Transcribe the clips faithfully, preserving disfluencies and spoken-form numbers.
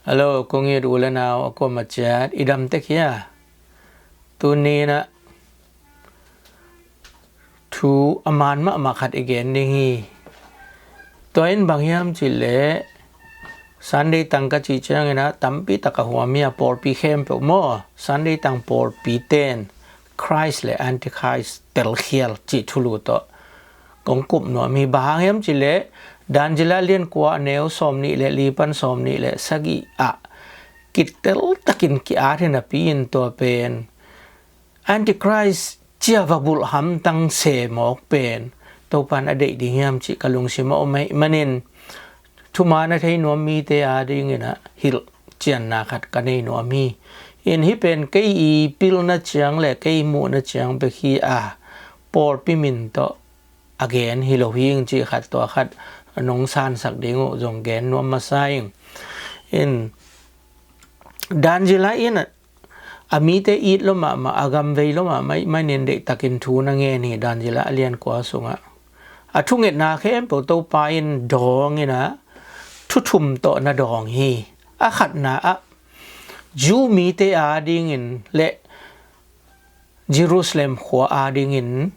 Hello, kong it u le nau a kuamah ciat, i dam tek hia? Tuni in ah thu a man mahmah khat i gen ding hi. Tua in bang hiam cih leh Sunday tang ka cih ciangin ah tampi tak a huam hi a, pawlpi khempeuh maw, Sunday tang pawlpi ten Christ le Antichrist telkhial cih thulu tawh kong kup nuam hi. Bang hang hiam cih leh Daniel a lian kua a neu sawm nih le li pan sawm nih le sagih ah kitel takin ki-at hi napi in, tua pen Antichrist cia va bulh hamtang se mawk pen Topan a deih ding hiam cih ka lungsim a om ahih manin, thuman a thei nuam mite adingin ah hilhcianna khat ka nei nuam hi. In hih pen kei i pilna ciang le kei i muhna ciang bek hi a, pawlpi min tawh a gen hi lo hi ing cih khat, tua khat nong sansak ding uh zong gen nuam masa ing. In Daniel in a mite it lo mahmah, a gam vei lo mahmah ahih manin deihtakin thu na ngen hi. Daniel a lian kua sungah a thungetna khempeuh Topa in dawng in ah thu thum tawh na dawng hi. A khatna ah Jew mite adingin le Jerusalem khua adingin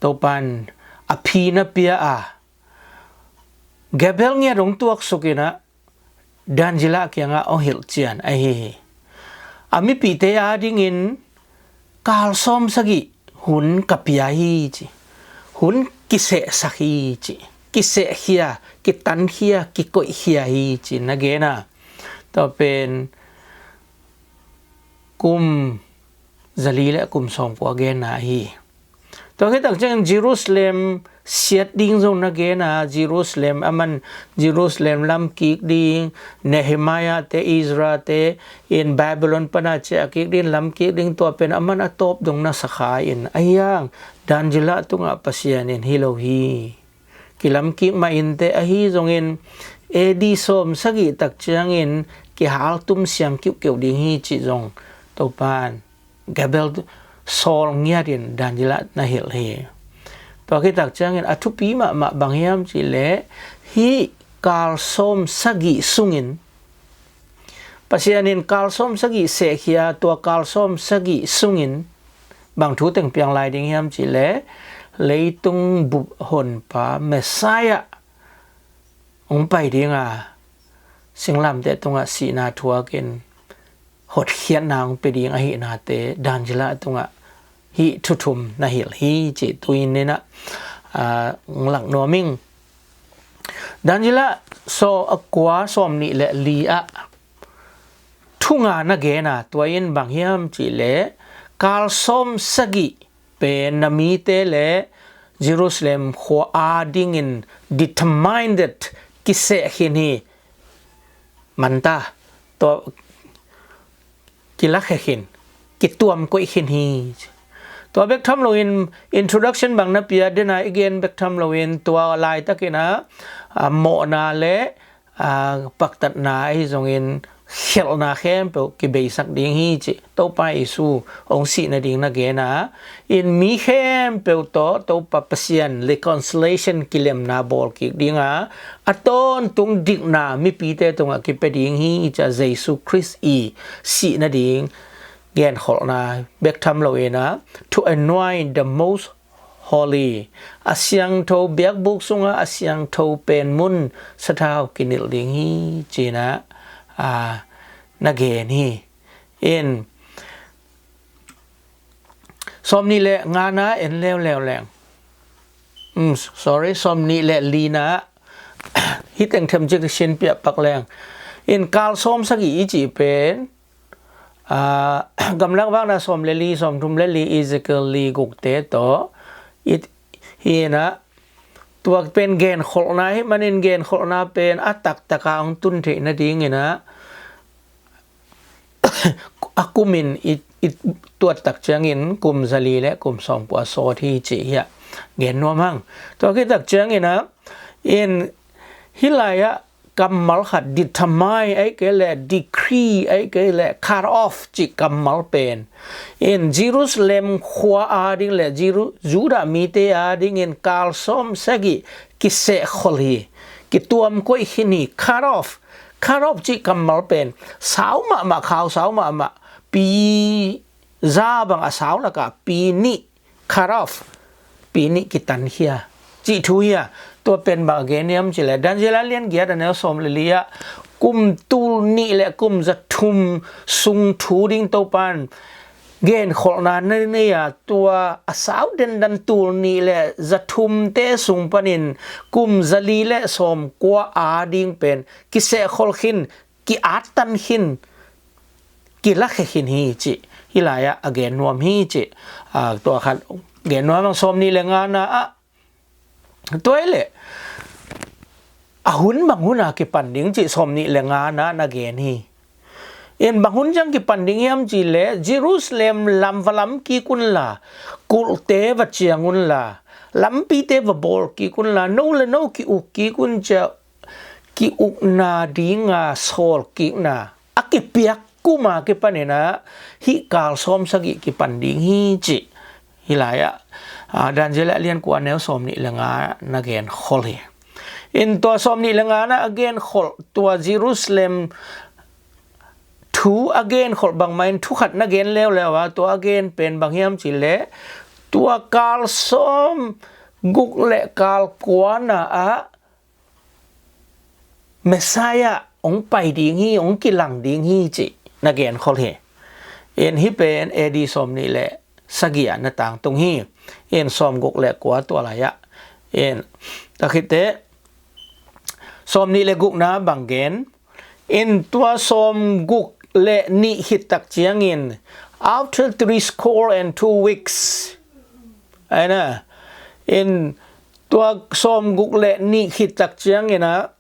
Topan a phi na pia a, Gabriel ngiat hong tuaksuk in ah Daniel kiangah hong hilhcian ahi hi. A mipihte adingin kal sawm sagih hun ka pia hi ci. Hun kisehsak hi ci. Kisehkhia, kitankhia, kikoihkhia hi ci na gen a, tua pen kum zali le kum sawmkua genna ahi. Tua khit tak ciangin Jerusalem siat ding zong na gen a, Jerusalem a man Jerusalem lamkik ding, Nehemiah te, Ezra te in Babylon pana ciah kik ding, lamkik ding, tua pen a man a tawp dong na sakha in, ahi hang Daniel tungah Pasian in hi lo hi. Kilamkik mah inteh, ahi zongin A D sawm sagih tak ciangin kihaltum siang kiuhkeuh ding hi cih zong Topan Gabriel sawl ngiatin Daniel na hilh hi. Tua khit tak ciangin a thupi mahmah bang hiam cih leh hih kal sawm sagih sungin Pasian in kal sawm sagih sehkhia, tua kal sawm sagih sungin bang thu teng piang lai ding hiam cih leh leitung bup honpa Messiah hong pai ding a, singlamteh tungah sihna thuakin hotkhiatna hong pia ding ahihnate Daniel tungah hih thu thum na hilh hi cih tu-in in ah, aa, hong lak nuam ing. Daniel sawm kua sawm nih le li ah thu nga na gen a, tua in bang hiam cih leh kal sawm sagih pen na mite le Jerusalem khua adingin determined, kiseh khin hi. Manta, tua kilakhia khin, kituam koih khin hi. Tua bek tham loin introduction bang na pia dena i gen bek tham loin tua laitakin ah, a, mawhna le, a, paktatna ahi zongin khelhna khempeuh kibeisak ding hi cih Topa Jesu hong sih nading na gen a, in mi khempeuh tawh Topa Pasian reconciliation, kilemna bawl kik ding a, a tawntung dikna mipite tungah kipia ding hi cih Jesu Khrist i sih nading genkholhna bek tham loin ah, to anoint the most holy, a siangtho, biakbuk sungah a siangtho pen mun sathau kinilh ding hi ci-in ah, a, na gen hi. In sawm nih le ngana en leuleu leng. Um, sorry, sawm nih le lina. Hih teng themcik sin piah pak leng. In kal sawm sagih i cih pen, a, Gamlak Vakna sawm le li, sawm thum le li, Ezekiel li gukte tawh hi-in ah, tua pen genkholhna ahih manin genkholhna pen a taktak a hong tun theih nadingin ah, a kumin i, i tuat tak ciangin kum zali le kum sawmkua sawt hi cih hiah gen nuam hang. Tua khit tak ciangin ah, in hih lai-ah kammal khat, determine ahih kei leh decree ahih kei leh cut off cih kammal pen, in Jerusalem khua ading le Jeru-, Judah mite adingin kal sawm sagih kisehkhol hi, kituam koih khin hi, cut off, Karov cih kammal pen sau mahmah, khau sau mahmah, pi za bang a sau lakah pi nih, karov, pi nih kitankhia cih thu hi a. Tua pen bang a gen hiam cih leh Daniel a lian giat a neu sawm le li ah kum tul nih le kum za thum sung thu ding Topa in genkholhna na nei a, tua a sau dendan tul nih le za thumte sung panin kum za li le sawm kua a ding pen kisehkholh khin, ki-attan khin, kilakhia khin hi cih hih lai-ah a gen nuam hi cih. A, tua khat gen nuam ang. Sawm nih le ngana ah tua hi leh a hun bang hun a kipan ding cih sawm nih le ngana na gen hi. In bang hun ciang kipan ding hiam cih leh Jerusalem lam va lam kik unla, kulhte va ciang unla, lampite va bawl kik unla, no le no ki-uk kik un ciah, ki-ukna dinga sawl kikna a kipiak kum a kipanin ah hih kal sawm sagih kipan ding hi cih hih lai-ah, a, Daniel a lian kua neu sawm nih le nga na gen khol hi. In tua sawm nih le nga na a gen khol, tua Jerusalem thu a gen khol bangmah in thu khat na gen leuleu a, tua a gen pen bang hiam cih leh tua kal sawm guk le kal kua na ah Messiah hong pai ding hi, hong kilang ding hi cih na gen khol hi. In hih pen A D sawm nih le sagih ah na tangtung hi. In sawm guk le kua tua lai-ah, in takhitte sawm nih le gukna bang gen, in tua sawm guk le nih khit tak ciangin, after three score and two weeks, ai na, in tua sawm guk le nih khit tak ciangin ah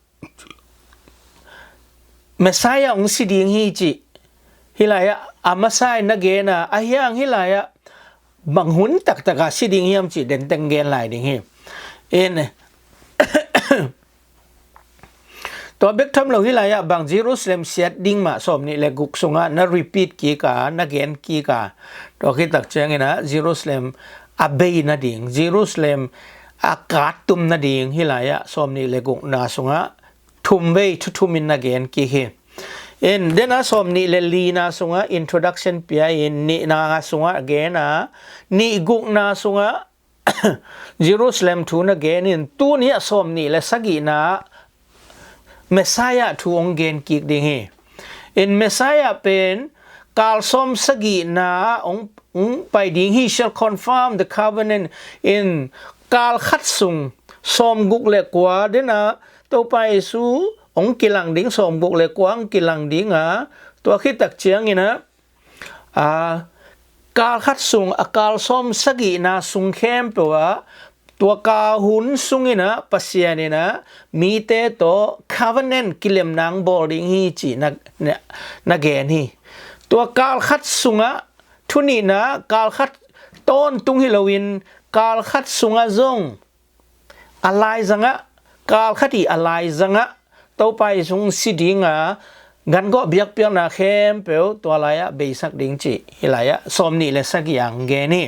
Messiah hong si ding hi cih hih lai-ah a masa in na gen a, a hiang hih lai-ah bang hun taktak a si ding hiam cih denteng gen lai ding hi. In tua bek tham lo hih lai-ah bang Jerusalem siat ding mah sawm nih le guk sungah na repeat kik a, na gen kik a, tua khit tak ciangin ah Jerusalem a bei nading, Jerusalem a kattum nading hih lai-ah sawm nih le gukna sungah thum vei thu thum in na gen kik hi. In dena sawm nih le lina sungah introduction pia in nihna sungah gen a, nih gukna sungah Jerusalem thu na gen in, tuni ah sawm nih le sagihna Messiah thu hong gen kik ding hi. In Messiah pen kal sawm sagihna hong, hong pai ding hi. Shall confirm the covenant. In kal khat sung sawm guk le kua dena Topa Jesu hong kilang ding, sawm guk le kua hong kilang ding a, tua khit tak ciangin ah a, kal khat sung a kal sawm sagihna sung khempeuh ah tua kal hun sungin ah Pasian in ah mite tawh covenant kilemna hong bawl ding hi cih na, na, na gen hi. Tua kal khat sungah thu nihna, kal khat tawntung hi loin kal khat sungah zong a laizangah, kal khat i a laizangah Topa Jesu hong si ding a, gangawh biakpiakna khempeuh tua lai-ah beisak ding cih hih lai-ah sawm nih le sagih ah hong gen hi.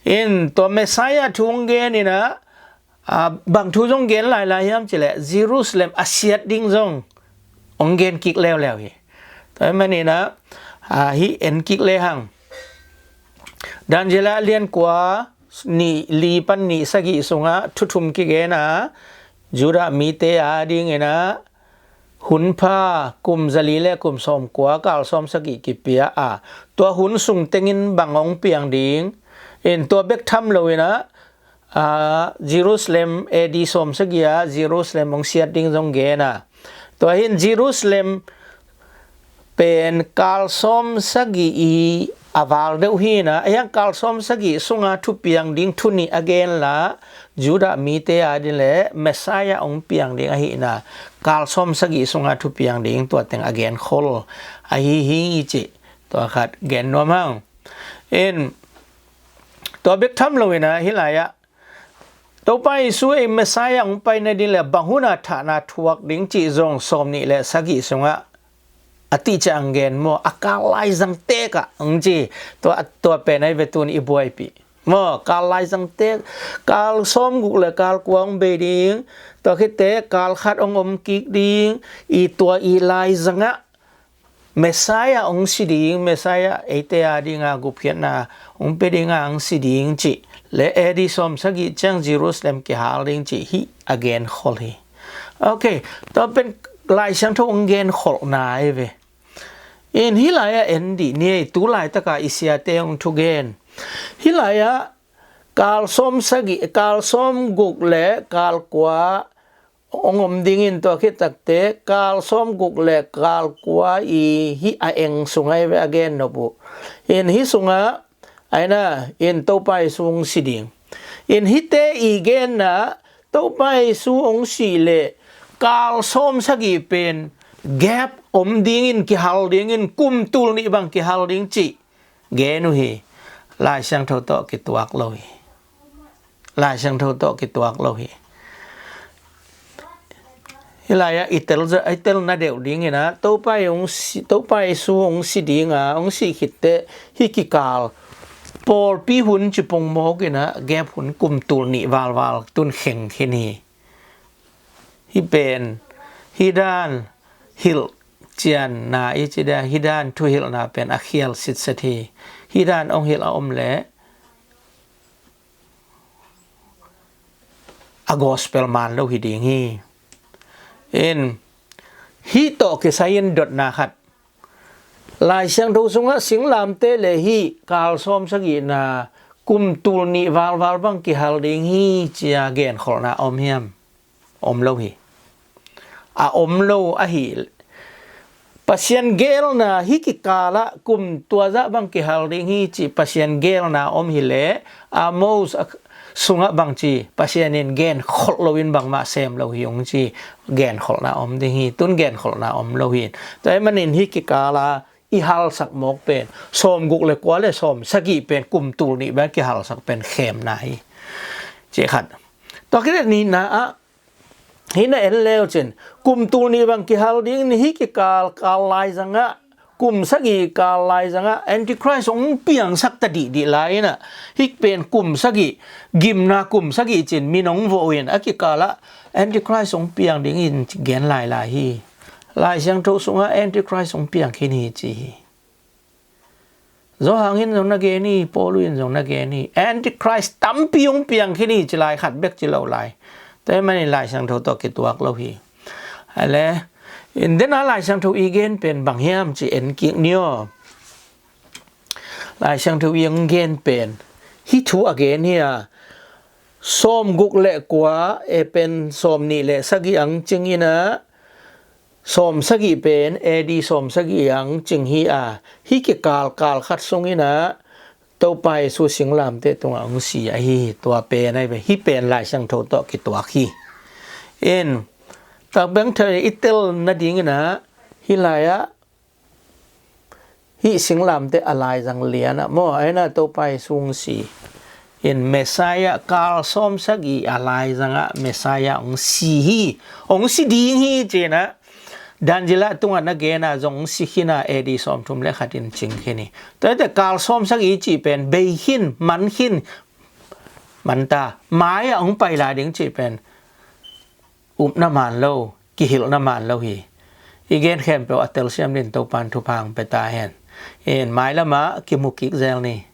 In tua Messiah thu hong gen in ah, a, bang thu zong gen lailai hiam cih leh Jerusalem a siat ding zong hong gen kik leuleu hi. Tua ahih manin ah, a, hih en kik lehang. Daniel a lian kua, nih li pan nih sagih sungah thu thum kigen a, Judah mite a dingin ah hun pha kum za li le kum sawm kua, kal sawm sagih kipia a, tua hun sung tengin bang hong piang ding. In tua bek tham loin ah, a, Jerusalem A D sawm sagih ah Jerusalem hong siat ding zong gen a. Tua hi in Jerusalem pen kal sawm sagih i a val deuh hi in ah, a hiang kal sawm sagih sunga thupiang ding thu nih a gen la, Judah mite a ding le Messiah hong piang ding ahi in ah, kal sawm sagih sunga thupiang ding tua teng a gen khol ahi hi cih tua khat gen nuam hang. In tua bek tham loin ah hih lai-ah Topa Jesu ei Messiah hong pai nading le bang hun a thahna thuak ding cih zong sawm nih le sagih sungah a tihciang gen maw, a kal laizang tek ah hong ci, tua, tua pen ahi ve tun i buaipih. Maw, kal laizangte, kal sawmguk le kal kua hong bei ding, tua khitte kal khat hong om kik ding, i tua i laizangah Messiah hong si ding, Messiah eite a dinga gupkhiatna hong pia dinga hong si ding cih le A D sawmsagih ciang Jerusalem kihal ding cih hih a genkholh hi. Ok, tua pen Lai Siangtho hong genkholhna hi ve. In hih lai-ah en dih ni ei, tu laitaka i siate hong thugen. Hih lai-ah kal sawmsagih, kal sawmguk le kal kua hong om dingin tua khit takte kal sawmguk le kal kua i hih a eng sungah i ve a gen nop uh. In hih sungah aina in Topa Jesu hong si ding. In hihte i genna Topa Jesu hong si le kal sawmsagih pen gap om dingin kihal dingin kum tul nih bang kihal ding cih gen uh hi. Lai Siangtho tawh kituak lo hi. Lai Siangtho tawh kituak lo hi. Hih lai-ah i tel za-, i telna deuh dingin ah Topa i hong si, Topa Jesu hong si dinga hong si khitte hih kikal pawlpi hun ci pongmawk in ah gap hun kum tul nih valval tun kheng khin hi. Hih pen hih dan hilh cianna i ci dia, hih dan thuhilhna pen a khial sitset hi. Hih dan hong hilh a om leh a gospel man lo hi ding hi. In hih tawh kisai-in dotna khat, Lai Siangtho sungah singlamteh le hih kal sawmsagihna kum tul nih valval bang kihal ding hi cia genkholhna om hiam? Om lo hi. A om lo ahi. Pasian geelna hih kikalah kum tua zah bang kihal ding hi cih Pasian geelna om hileh Amos a sungah bangci Pasian in genkholh loin bangmah sem lo hi ung ci genkholhna om ding hi. Tun genkholhna om lo hi. Tua ahih manin hih kikala i halsak mawk pen sawmguk le kua le sawmsagih pen kum tul nih bang kihalsak pen khemna hi. Ci khat. Tua khit nihna ah hih na en leu cin kum tul nih bang kihal ding ni hih kikal kal laizangah kum sagih kal laizangah Antichrist hong piangsak ta dihdih lai inah hih pen kum sagih gimna kum sagih cin min hong vawh uh in a kikalah Antichrist hong piang dingin gen lailai hi. Lai Siangtho sungah Antichrist hong piang khin hi ci hi. Johan in zong na gen hi, Paul in zong na gen hi. Antichrist tampi hong piang khin hi ci lai khat bek ci lo lai. Tua ahih manin Lai Siangtho tawh kituak lo hi. Ale, in dena Lai Siangtho i gen pen bang hiam ci en kik ni aw. Lai Siangtho i hong gen pen hih thu a gen hi a, sawmguk le kua e pen sawmnih le sagih ang cing inah sawmsagih pen A D sawmsagih ang cing hi a, hih kikal kal khat sung inah Topa Jesu singlamteh tungah hong si ahi hi. Tua pen ahi ve, hih pen Lai Siangtho tawh kituak hi. In takbeng thei i tel nading inah hih lai-ah hih singlamteh a laizang lianah maw, aina Topa Jesu hong si in Messiah kal sawmsagih a laizangah Messiah hong si hi, hong si ding hi cinah Daniel tungah na gena zong hong si khina A D sawmthum le khat in cing khin hi. Tuate kal sawmsagih cih pen bei khin, man khin, manta mai-ah hong pai lai ding cih pen upna man lo, kihilhna man lo hi. I gen khempeuh a telsiam din Topan thupha hong pia ta hen. In mailamah kimu kik zel ni.